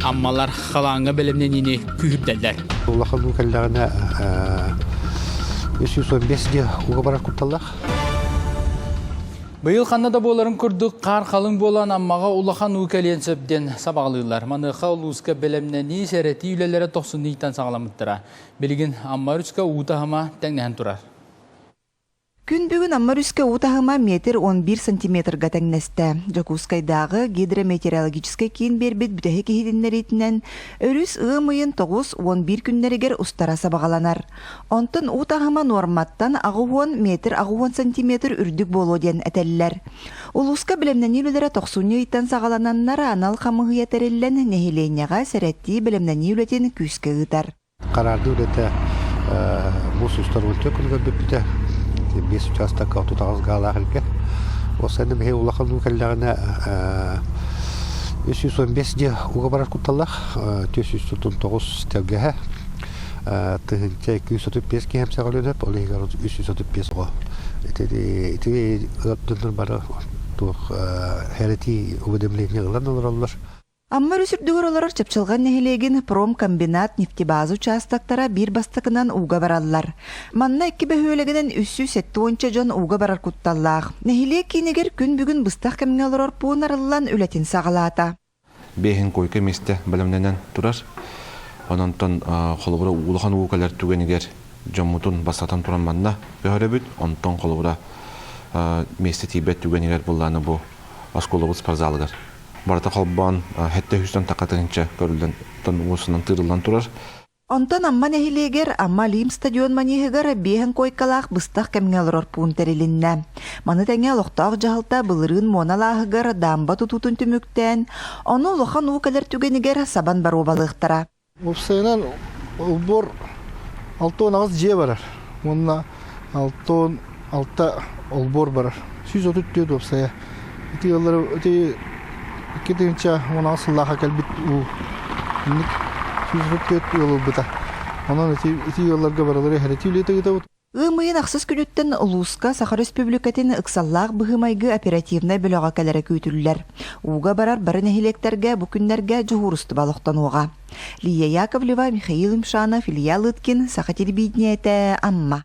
Аммалар халааҥҥа бэлэмнэниини күүһүрдэллэр. Улахан уу кэллэҕинэ 315 диэ ууга барар кутталлаах. Быйыл ханна да буоларын курдук хаар халыҥ буолан Аммаҕа улахан уу кэлиэн сөп диэн сабаҕалыыллар. Маныаха улууска бэлэмнэнии, сэрэтии үлэлэрэ тохсунньуйтан саҕаламмыттара. Билигин Амма өрүскэ уу таһыма тэҥнэһэн турар. Күн бүгүн Амма өрүскэ уу таһыма метр 11 сантиметрга тэҥнэстэ. Дьокуускайдааҕы гидрометеорологическай киин биэрбит бүтэһик иһитиннэриитинэн, өрүс ыам ыйын 9-11 күннэригэр устара сабаҕаланар. Онтон уу таһыма нуорматтан 80 метр 80 сантиметр үрдүк буолуо диэн этэллэр. Улууска бэлэмнэнии үлэлэрэ тохсунньу ыйтан саҕалананнар анал хамыыһыйа тэриллэн, нэһилиэнньэҕэ сэрэтии бэлэмнэнии үлэтин күүскэ ыытар. Хараардыы үлэтэ муус устар 14 күнүгэр бүппүтэ. Биэс учаастакка 38 гаалаах илгэ. Уопсайынан биһиги улахан уу кэллэҕинэ 315 дьиэ ууга барар кутталлаах. 439 тэлгэһэ. 1235 киһи эмсэҕэлиэн сөп, ол иһигэр 335 оҕо. Ити ити ыал бары туох хэрэтии уведомление ылан олороллор. Амма өрүс үрдүгэр олорор Чапчылҕан нэһилиэгин промкомбинат нефтебаза учаастактара биир бастакынан ууга бараллар. Манна икки бөһүөлэгинэн 370 дьон ууга барар кутталлаах. Нэһилиэк киинигэр күн бүгүн быстах кэмҥэ олорор пуун арыллан үлэтин саҕалаата. Биэһин койка миэстэ бэлэмнэнэн турар. Онон холобура улахан уу кэлэр түгэнигэр дьоммутун бастатан туран манна көһөрөбүт. Онтон холобура миэстэ тиийбэт түгэнигэр былааны бу оскуолабыт спортзалыгар барыта холбоон сэттэ сүүстэн тахха тыһыынча көрүллэн уусунан тыырыллан турар. Онтон Амма нэһилиэгэр Амма Олимп стадион манеһыгар биэһэн куойкалаах быстах кэмҥэ олорор пуун тэрилиннэ. Маны тэҥэ олохтоох дьаһалта былырыын Муона алааһыгар даамба тутуутун түмүктээн, ону улахан уу кэлэр түгэнигэр сабан боруобалыахтара. Уопсайынан олбуор 68 дьиэ барар уонна 66 олбуор барар. 134 уопсайа. Ити ыаллары ити 2018 сыллаахха кэлбит уу инник 134 ыал ылбыта. Онон ити ити ыалларга барылары эһэрэтии үлэтэ ыытабыт. Ыам ыйын ахсыс күнүттэн улууска Саха Өрөспүүбүлүкэтин ыксаллаах быһыы-майгы оперативнай бөлөҕө кэлэрэ күүтүллэр. Ууга барар бары нэһилиэктэргэ бу күннэргэ дьуһуурустуба олохтонуоҕа. Лия Яковлева, Михаил Имшанов, Илья Лыткин, Саха телевидениетэ, Амма.